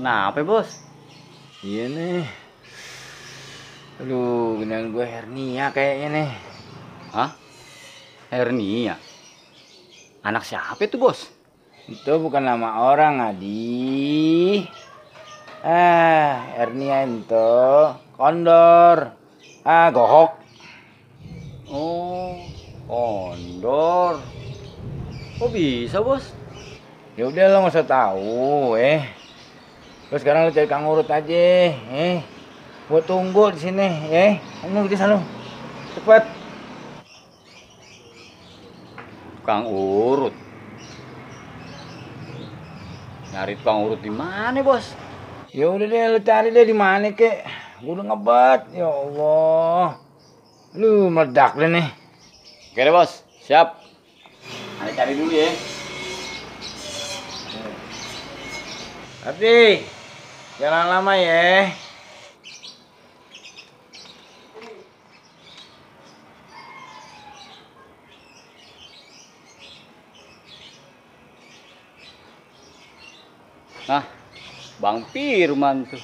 Nah, apa bos? Iya nih. Aduh, beneran gue hernia kayaknya nih. Hah? Hernia? Anak siapa itu bos? Itu bukan nama orang, Adi. Hernia itu kondor. Gohok. Oh, kondor. Kok bisa bos? Ya udah lo nggak usah tahu, Lo sekarang lo cari Kang Urut aja, Gue tunggu di sini, Anu di sana. Cepet. Tukang urut. Nyari tukang urut di mana bos? Ya udah deh, lo cari deh di mana kek. Gue udah ngebet, ya Allah. Lu meledak deh nih. Oke deh bos, siap. Ayo cari dulu ya. Tapi jangan lama ya. Nah, Bang Firman tuh.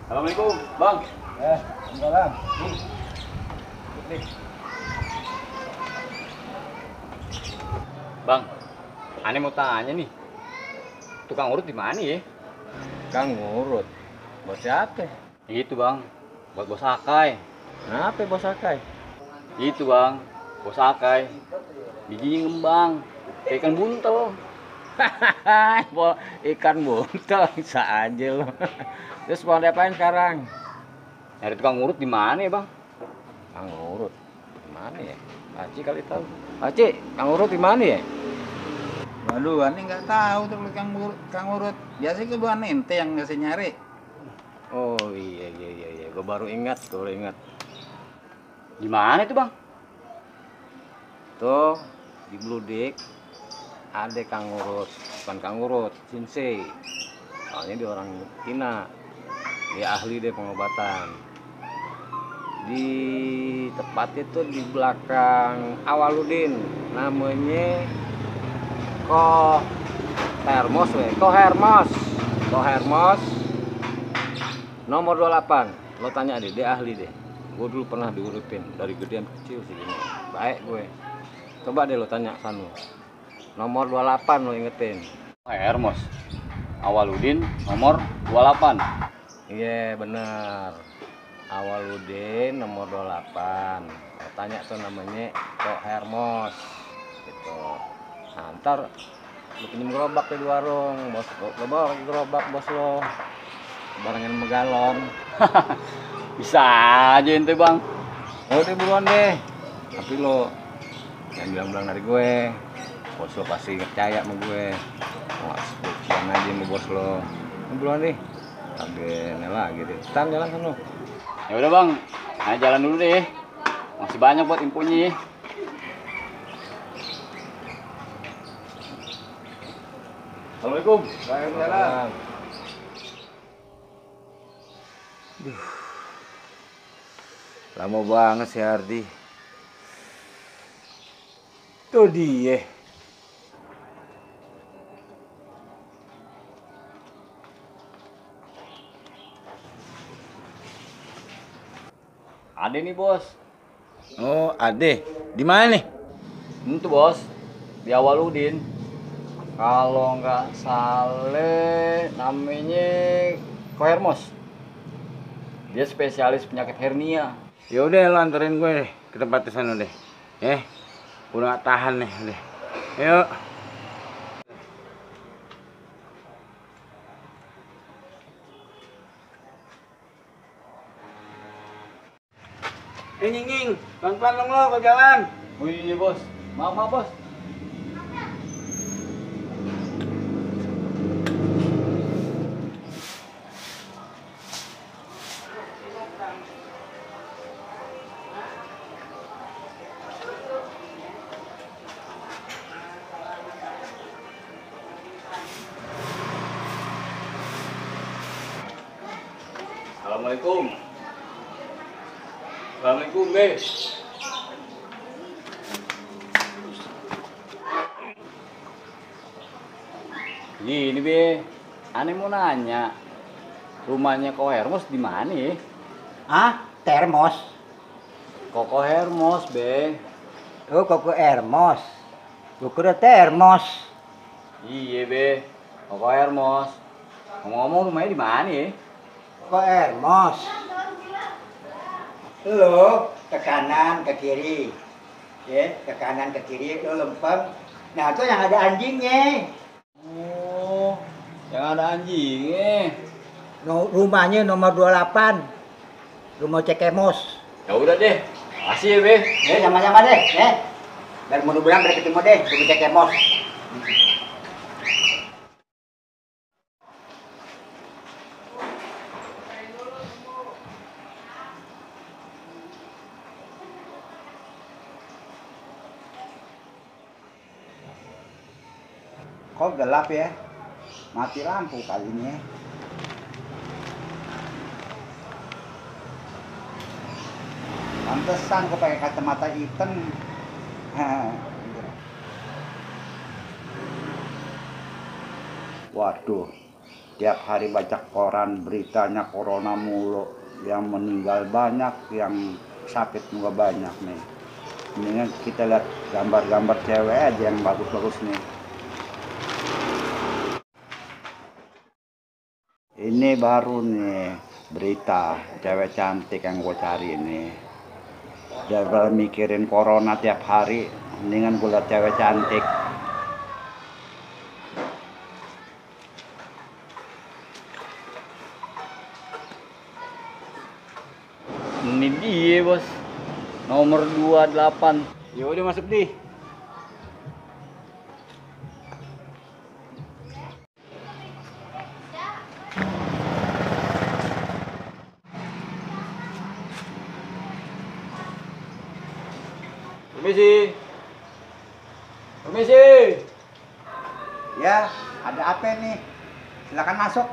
Assalamualaikum, Bang. Salam. Bang, aneh mau tanya nih. Tukang urut di mana ya? Kang Urut. Bos siapa? Itu bang, buat bos Akai. Kenapa bos Akai? Itu bang, bos Akai. Giginya ngembang, kayak ikan buntel. Ikan buntel bisa aja lo. Terus mau diapain sekarang? Nyari tukang urut di mana ya bang? Kang Urut. Di mana ya? Aci kali tahu. Aci, Kang Urut di mana ya? Waduh, aneh nggak tahu tuh Kang Urut. Biasanya ke bukan ente yang ngasih nyari. Oh iya. Gue baru ingat. Di mana itu bang? Tuh di Bludik ada Kang Urut, bukan Kang Urut, Shinsei. Soalnya dia orang Cina, dia ahli deh pengobatan. Di tempat itu di belakang Awaludin, namanya Hermos, nomor 28. Lo tanya deh, dia ahli deh. Gue dulu pernah diurutin dari gedean kecil sih gini. Baik gue. Coba deh lo tanya Sanu. Nomor 28 lo ingetin. Hermos. Awaludin nomor 28. Iya bener. Awaludin nomor 28. Lo tanya tuh namanya Kok Hermos. Gitu. Nah, ntar lo pinjem gerobak di warung. Bos, lo bawa lagi gerobak bos lo. Barengan sama galon. Bisa aja ente bang. Oh deh buruan deh. Tapi lo jangan bilang-bilang dari gue. Bos lo pasti percaya sama gue. Jangan aja sama bos lo. Buruan deh. Sampai lagi deh. Tan jalan sana. Ya udah bang, ayo jalan dulu deh. Masih banyak buat infonya. Assalamualaikum. Waalaikumsalam. Lama banget sih Ardi. Tuh dia. Ada nih bos. Oh, Ade. Di mana nih? Itu bos, di Awaludin. Kalau nggak salah namanya Kohermos. Dia spesialis penyakit hernia. Ya udah lo anterin gue deh ke tempat di sana deh. Udah gak tahan nih deh. Yuk. Nying, pelan-pelan dong lo ke jalan. Oh iya bos, maaf bos. Assalamualaikum. Assalamualaikum guys. Gini be, aneh mau nanya, rumahnya Ko Hermos di mana ya? Ah, termos. Koko Hermos be. Oh, koko Hermos. Gua kira termos. Iya be, Koko Hermos. Ngomong-ngomong rumahnya di mana ya? Koko Hermos. Lo ke kanan ke kiri. Ya, ke kanan ke kiri lo lempeng. Nah, itu yang ada anjingnya. Oh, yang ada anjingnya. Rumahnya nomor 28. Rumah Cekemos. Ya udah deh, makasih ya be. Ya, sama-sama deh, ya. Dan mudah-mudahan berarti ketemu deh, rumah Cekemos. Kok gelap ya? Mati lampu kali ini. Pantesan kok pakai kacamata hitam. Waduh, tiap hari baca koran beritanya corona mulu. Yang meninggal banyak, yang sakit juga banyak nih. Mendingan kita lihat gambar-gambar cewek aja yang bagus-bagus nih. Ini baru nih berita cewek cantik yang gue cari nih. Daripada mikirin corona tiap hari, mendingan gue liat cewek cantik. Ini dia bos, nomor 28. Ya udah masuk di. Permisi. Permisi. Ya, ada apa nih? Silakan masuk.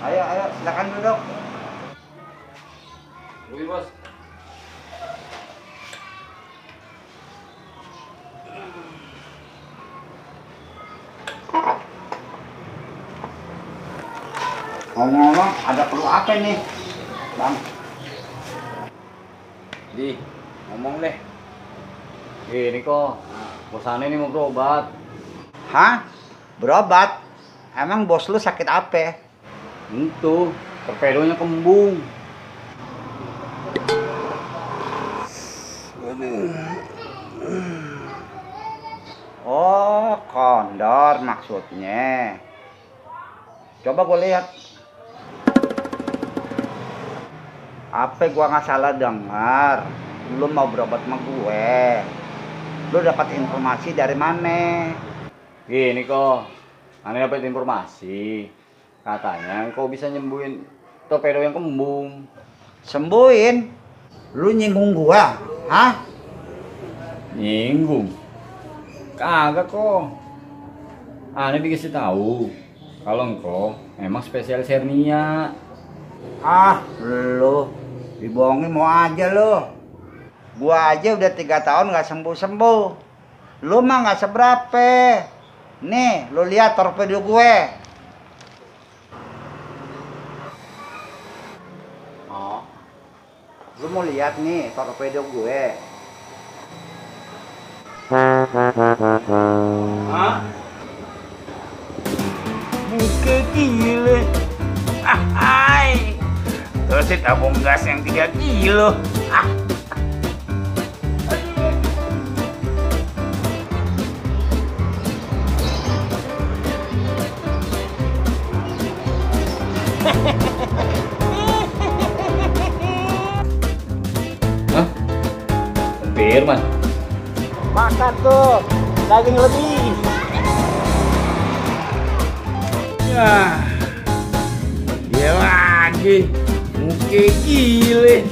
Ayo, silakan duduk. Oke bos. Ngomong-ngomong, ada perlu apa nih, Bang? Di, ngomong deh. Ini kok, bosannya nih mau berobat. Hah? Berobat? Emang bos lu sakit apa? Itu, torpedonya kembung. Oh, kondor maksudnya. Coba gue lihat. Apa gua nggak salah dengar? Lu mau berobat sama gue. Lu dapat informasi dari mana? Gini kok, aneh dapat informasi. Katanya kau bisa nyembuhin torpedo yang kembung. Sembuhin? Lu nyinggung gua? Hah? Nyinggung? Kagak kok. Aneh dikasih tahu kalau engkau emang spesialis hernia. Ah, lu dibohongin mau aja lu. Gua aja udah 3 tahun nggak sembuh-sembuh. Lu mah nggak seberapa. Nih, lu lihat torpedo gue. Oh, lu mau lihat nih torpedo gue? Hah? Muka gila. Hai. Terus tabung gas yang 3 kilo. Ah. Hah? Firman? Makan tuh, daging lebih. Ya. Dia lagi. Muka gile.